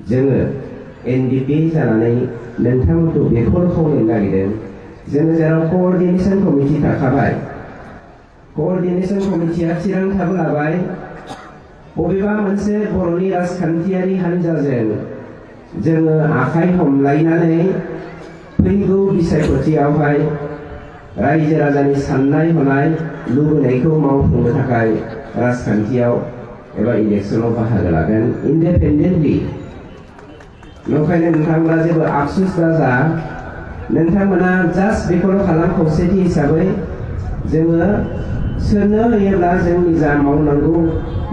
जोङो एनडिपि जानानै नोंथांमोनखौ बेखौल' खावलायनो नागिरदों जोङो जेराव कअर्डिनेशन कमिटि थाखाबाय कअर्डिनेशन कमिटिया थिरांथाबो लाबाय बबेबा मोनसे बर'नि राजखान्थियारि हान्जाजों जोङो आखाइ हमलायनानै फैगौ बिसायख'थियावहाय रायजो राजानि साननाय हनाय लुबैनायखौ मावफुंनो थाखाय राजखान्थियाव एबा इलेक्सनाव बाहागो लागोन इन्डिपेन्डेन्टलि। नंखायनो नोंथांमोना जेबो आफसुस दाजा, नोंथांमोना जास्ट बेखौल' खालाम खौसेथि हिसाबै जोङो सोरनो होयोब्ला जोंनि जा मावनांगौ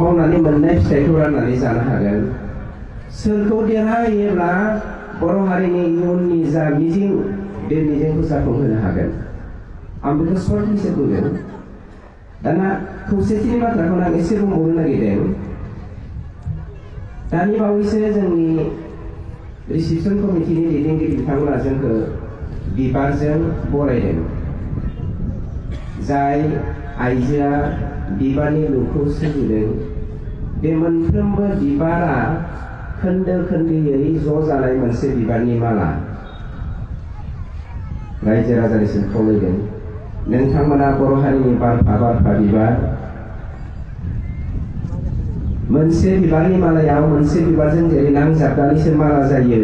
मावनानै मोननाय फिथाइखौ राननानै जानो हागोन, सोरखौ देरहाहोयोब्ला बर' हारिनि इयुननि जा मिजिं बे मिजिंखौ जाफुंहोनो हागोन। आं बेखौ सर्टलिसो बुंदों। दाना खौसेथिनि बाथ्राखौनो आं एसे बुंबावनो नागिरदों। दानि बावैसो जोंनि रिसिपसन कमिटिनि दैदेनगिरि बिथांमोना जोंखौ बिबारजों बरायदों। जाय आइजोआ बिबारनि लुखौ सोरजिदों बे मोनफ्रोमबो बिबारा खोन्दो खोन्दोयै ज' जानाय मोनसे बिबारनि माला रायजो राजानिसिम खावलायदों। नोंथांमोना बर' हारिनि बारफा बारफा बिबार, मोनसे बिबारनि मालायाव मोनसे बिबारजों जेरै नांजाबनानैसो माला जायो,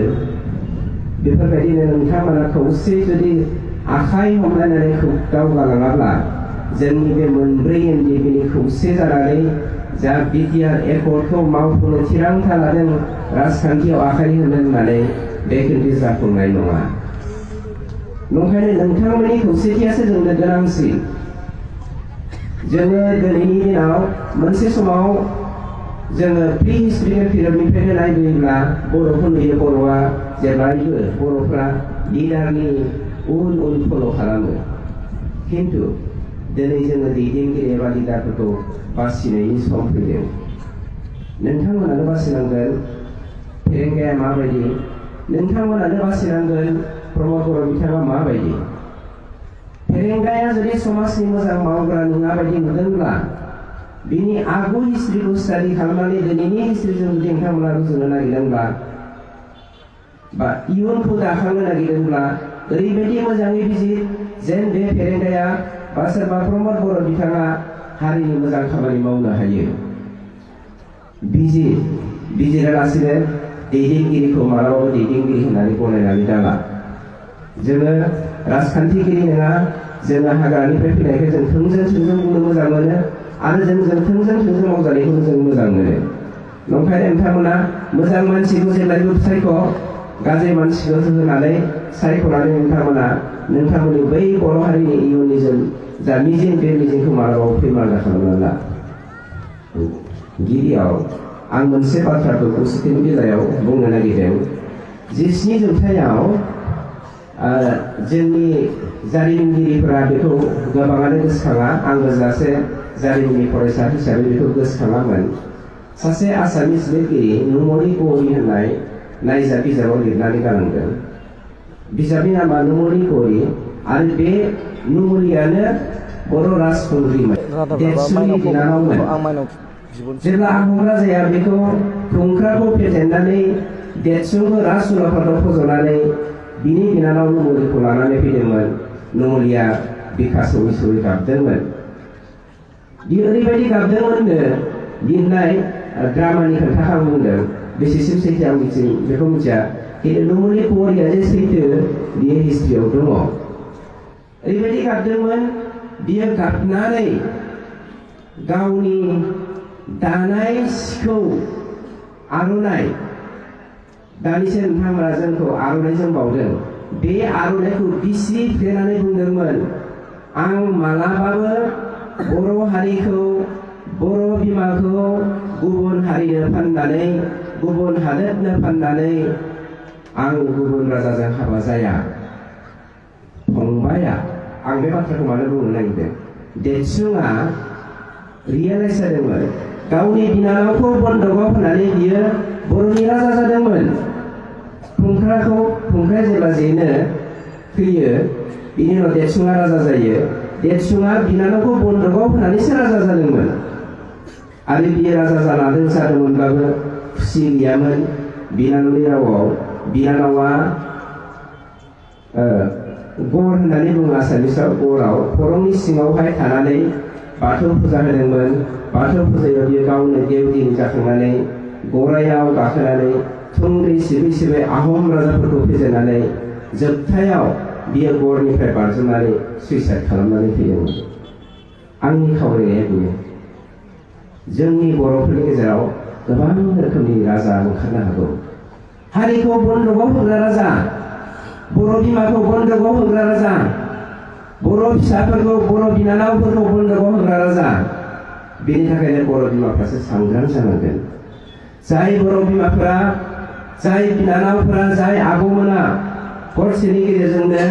बेफोरबायदिनो नोंथांमोना खौसे जुदि आखाइ हमलायनानै दावगालाङाब्ला जोंनि बे मोनब्रै एनडिपिनि खौसे जानानै जा बिटिआर एकर्डखौ मावफुंनो थिरांथा लादों राजखान्थियाव आखाइ होनो होननानै बे खिन्थु जाफुंनाय नङा। नंखायनो नोंथांमोननि खौसेथियासो जोंनो गोनांसिन। जोङो दिनैनि दिनाव मोनसे समाव जोङो प्रि हिस्ट्रिकेल पिरियडनिफ्रायनो नायबोयोब्ला बर'खौ नुयो बर'आ जेब्लायबो बर'फ्रा लिडारनि उन उन फल' खालामो। खिन्थु दिनै जोङो दैदेनगिरि एबा लिडारफोरखौ बासिनायनि सम फैदों। नोंथांमोनानो बासिनांगोन फेरेंगाया माबायदि, नोंथांमोनानो बासिनांगोन प्रमद बर' बिथाङा माबायदि। फेरेंगाया जुदि समाजनि मोजां मावग्रा नङा बायदि नुदोंब्ला बिनि आगु हिस्ट्रिखौ स्टाडि खालामनानै दिनैनि हिस्ट्रिजों जुदि नोंथांमोना रुजुनो नागिरदोंब्ला बा इयुनखौ दाखांनो नागिरदोंब्ला ओरैबायदि मोजाङै बिजिर जेन बे फेरेंगाया बा सोरबा प्रमद बर' बिथाङा हारिनि मोजां खामानि मावनो हायो। बिजिरालासिनो दैदेनगिरिखौ मालाबाबो दैदेनगिरि होननानै गनायनानै दाला। जोङो राजखान्थिगिरि नङा, जोङो हाग्रानिफ्राय फैनायखौ जों थोंजों बुंनो मोजां मोनो आरो जों थोंजों मावजानायखौ जों मोजां मोनो। नंखायनो नोंथांमोना मोजां मानसिखौ जेब्लायबो सायख', गाज्रि मानसिखौ होनानै सायख'नानै नोंथांमोननि बै बर' हारिनि इयुननि जा मिजिं बे मिजिंखौ मालाबाबो फैमाल खालामना ला। गिबियाव आं मोनसे बाथ्राखौ खौसेथिनि बेलायाव बुंनो नागिरदों। 17 जौथायाव जोंनि जारिमिनगिरिफोरा बेखौ गोबाङानो गोसोखाङा, आंबो सासे जारिमिननि फरायसा हिसाबै बेखौ गोसोखाङामोन। सासे आसामिस लिरगिरि नुमलि गौरी होननाय नायजाब बिजाबाव लिरनानै गालांदों। बिजाबनि नामा नुमलि गौरी आरो बे नुमलियानो बर' राजखुंग्रिमोन, देरसुंनि बिनानावमोन। जेब्ला आहम राजाया बेखौ खुंख्राखौ फेजेननानै देरसुंखौ राजउलाफादाव फज'नानै बिनि बिनानाव नुमलिखौ लानानै फैदोंमोन, नुमलिया बिखा सौयै गाबदोंमोन। बि ओरैबायदि गाबदोंमोननो लिरनाय ड्रामानि खोथा आं बुंदों, बेसेसिम सैथो आं बेखौ मिथिया, खिन्थु नुमलि गौरीया जे सैथो बियो हिस्ट्रियाव दङ। ओरैबायदि गाबदोंमोन, बियो गाबनानै गावनि दानाय सिखौ आर'नाइ, दानिसो नोंथांमोना जोंखौ आर'नाइजों बावदों, बे आर'नाइखौ बिसिफ्लेनानै बुंदोंमोन, आं मालाबाबो बर' हारिखौ बर' बिमाखौ गुबुन हारिनो फाननानै गुबुन हादोरनो फाननानै आं गुबुन राजाजों हाबा जाया। फंबाया, आं बे बाथ्राखौ मानो बुंनो नागिरदों, देरसुङा रियेलाइज जादोंमोन गावनि बिनानावखौ बन्दकआव होनानै बियो बर'नि राजा जादोंमोन। खुंख्राया जेब्ला जेनो फैयो, बिनि उनाव देरसुङा राजा जायो। देरसुङा बिनानावखौ बन्दकआव होनानैसो राजा जादोंमोन आरो बियो राजा जादोंमोनब्लाबो खुसि गैयामोन। बिनानावनि रावाव बिनानावा गर होननानै बुङो आसामिसाव गराव खरंनि सिङावहाय थानानै बाथौ फुजा होदोंमोन। बाथौ फुजायाव बियो गावनो देवदिन जाखांनानै गरायाव गाखोनानै थुंग्रि सिबै सिबै आहम राजाफोरखौ फेजेननानै जोबथायाव बियो गरनिफ्राय बारजुमनानै सुइसाइड खालामनानै थैदोंमोन। आंनि खावलायनाया बेनो जोंनि बर'फोरनि गेजेराव गोबां रोखोमनि राजा ओंखारनो हागौ। हारिखौ बन्दकआव होग्रा राजा, बर' बिमाखौ बन्दकआव होग्रा राजा, बर' फिसाफोरखौ बर' बिनानावफोरखौ बन्दकआव होग्रा राजा। बेनि थाखायनो बर' बिमाफ्रासो सांग्रां जानांगोन। जाय बर' बिमाफोरा, जाय बिनानावफोरा, जाय आबौमोना हरसेनि गेजेरजोंनो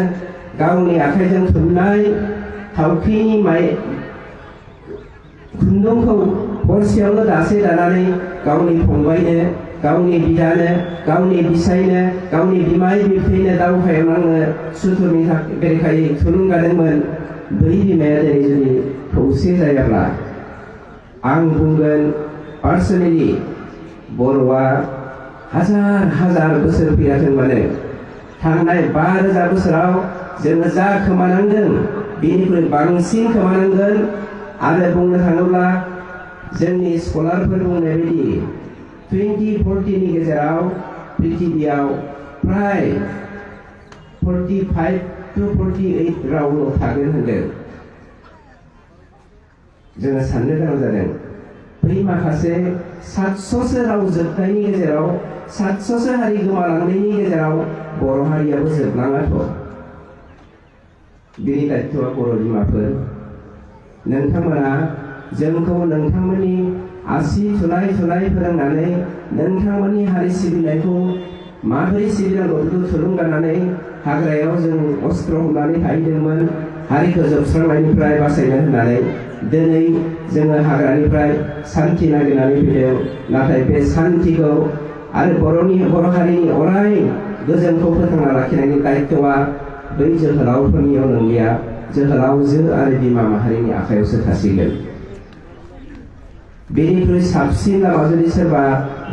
गावनि आखाइजों थुननाय थावख्रिनि खुन्दुंखौ हरसेयावनो दासे दानानै गावनि फंबायनो, गावनि बिदानो, गावनि बिसायनो, गावनि बिमाय बिबथैनो दावहायाव नांनो सुथुरनि बेरेखायै थुलुंगादोंमोन। बै बिमाया दिनै जुदि खौसे जायाब्ला आं बुंगोन पार्सनेलि बर'आ हाजार हाजार बोसोर फैयाथों मानो थांनाय 5000 बोसोराव जोङो जा खोमानांदों बेनिख्रुइ बांसिन खोमानांगोन। आरो बुंनो थाङोब्ला जोंनि स्कलारफोर बुंनाय बायदि 2040नि गेजेराव पृथिबियाव प्राय 45 to 48 रावल' थागोन होनदों। जोङो साननो गोनां जादों बै माखासे 700सो राव जोबनायनि गेजेराव 700सो हारि गोमालांनायनि गेजेराव बर' हारियाबो जोबलाङाथ'। बेनि दायित्वआ बर' बिमाफोर नोंथांमोना जोंखौ नोंथांमोननि आसि थुनाय फोरोंनानै नोंथांमोननि हारि सिबिनायखौ माबोरै सिबिनांगौ बेखौ थुलुंगानानै हाग्रायाव जों अस्त्र हमनानै थाहैदोंमोन हारिखौ जोबस्रांनायनिफ्राय बासायनो होननानै। दिनै जोङो हाग्रानिफ्राय सान्थि नागिरनानै फैदों। नाथाय बे सान्थिखौ आरो बर' हारिनि अराय गोजोनखौ फोथांना लाखिनायनि दायित्वआ बै जोहोलावफोरनियाव नंलिया, जोहोलावजो आरो बिमा माहारिनि आखायावसो थासिगोन। बेनिख्रुइ साबसिन लामा जुदि सोरबा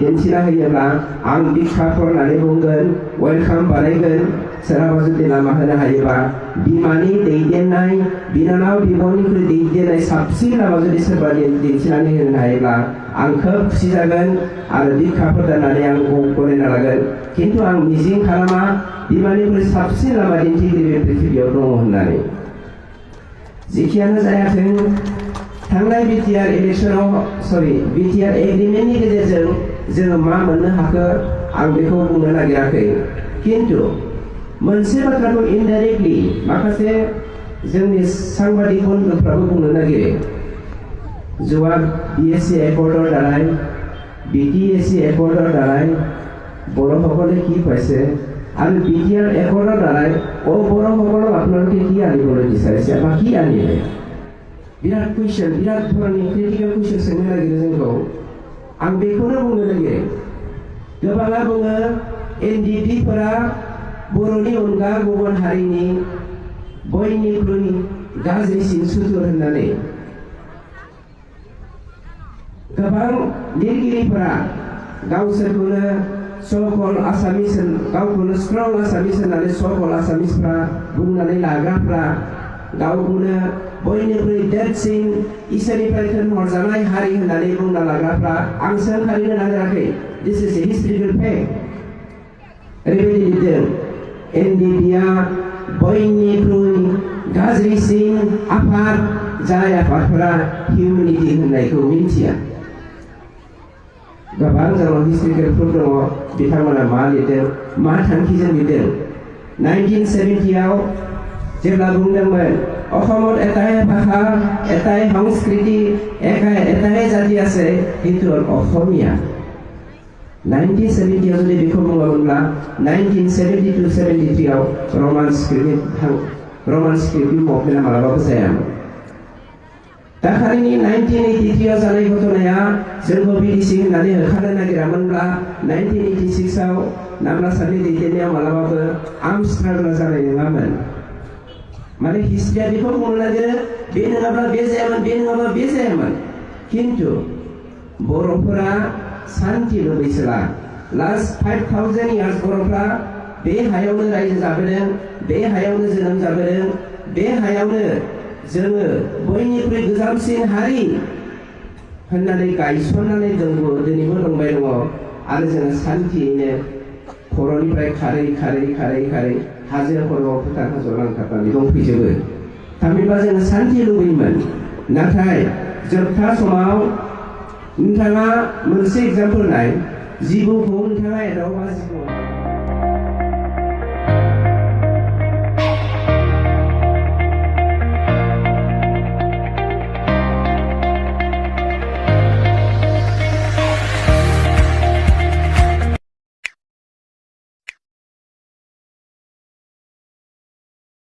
दिन्थिना होयोब्ला आं बिखाखर होननानै बुंगोन, वेलकाम बानायगोन। सोरहाबा जुदि लामा होनो हायोबा बिमानि दैदेननाय, बिनानाव बिब'निख्रुइ दैदेननाय साबसिन लामा जुदि सोरबा दिन्थिनानै होनो हायोब्ला आं खोब खुसि जागोन आरो बिखाफोर जानानै आं गनायना लागोन। खिन्थु आं मिजिं खालामा बिमानिख्रुइ साबसिन लामा दिन्थिगिरि बे पृथिबियाव दङ होननानै। जेखियानो जायाथों थांनाय बिटिआर एग्रिमेन्टनि गेजेरजों जोङो मा मोननो हाखो आं बेखौ बुंनो नागिराखै। खिन्थु मोनसे बाथ्राखौ इनडाइरेक्टलि माखासे जोंनि सांबादिक बन्धुफ्राबो बुंनो नागिरो। যোৱা BSc একৰ্ডৰ দ্বাৰাই BTSc একৰ্ডৰ দ্বাৰাই বড়োসকলে কি পাইছে আৰু BTR একৰ্ডৰ দ্বাৰাই বড়োসকলক আপোনালোকে কি আনিবলৈ বিচাৰিছে বা কি আনিলে? বিৰাট কুৱেশ্যন, বিৰাট ধৰণে ক্ৰিটিকেল কুৱেশ্যন सोंनो नागिरो जोंखौ। आं बेखौनो बुंनो नागिरो गोबाङा बुङो NDPफोरा बर'नि अनगा गुबुन हारिनि बयनिख्रुइ गाज्रिसिन सुथुर होननानै। गोबां लिरगिरिफोरा गावसोरखौनो सकल आसामिस गावखौनो स्ट्रं आसामिस होननानै सकल आसामिसफ्रा बुंनानै लाग्राफ्रा गावखौनो बयनिख्रुइ देरसिन इसोरनिफ्राय थिनहरजानाय हारि होननानै बुंना लाग्राफ्रा आं सोंखारिनो नागिराखै। दिस इज ए हिस्ट्रिकेल फेक्ट। ओरैबायदि लिरदों NDPआ बयनिख्रुइ गाज्रिसिन आफाद जाय आफादफोरा हिउमेनिटी होननायखौ मिन्थिया। गोबां जोंनाव हिस्ट्रिकेलफोर दङ बिथांमोना मा लिरदों, मा थांखिजों लिरदों। 1970आव जेब्ला बुंदोंमोन অসমত এটাই ভাষা, এটাই সংস্কৃতি, এটাই জাতি আছে, সেইটো অসমীয়া। 1970 যদি बेखौ बुङोमोनब्ला 1972-73आव रमान स्क्रिप्टनि मुभमेन्टआ मालाबाबो जायामोन। दाखालिनि 1983आव जानाय घटनाया जोंखौ बिडिसि होननानै होखारनो नागिरामोनब्ला 1986आव नामला सारनि दैदेननायाव मालाबाबो आर्म स्ट्रागलआ जानाय नङामोन। माने हिस्ट्रिया बेखौ बुंनो नागिरो बे नङाब्ला बे जायामोन, बे नङाब्ला बे जायामोन। खिन्थु बर'फोरा शान्ति लुबैसोला, लास्ट 5000 इयार्स बर'फ्रा बे हायावनो रायजो जाबोदों, बे हायावनो जोनोम जाबोदों, बे हायावनो जोङो बयनिख्रुइ गोजामसिन हारि होननानै गायसननानै दिनैबो दंबाय दङ आरो जोङो सान्थियैनो खर'निफ्राय खारै खारै खारै खारै हाजो खर'आव फोथार हाजोआव नांथाबनानै दंफैजोबो। थामहिनबा जोङो सान्थि लुबैयोमोन, नाथाय जोबथा समाव नोंथाङा मोनसे एग्जाम्पोल नाय, जिबौखौ नोंथाङा एदावबा जिबौ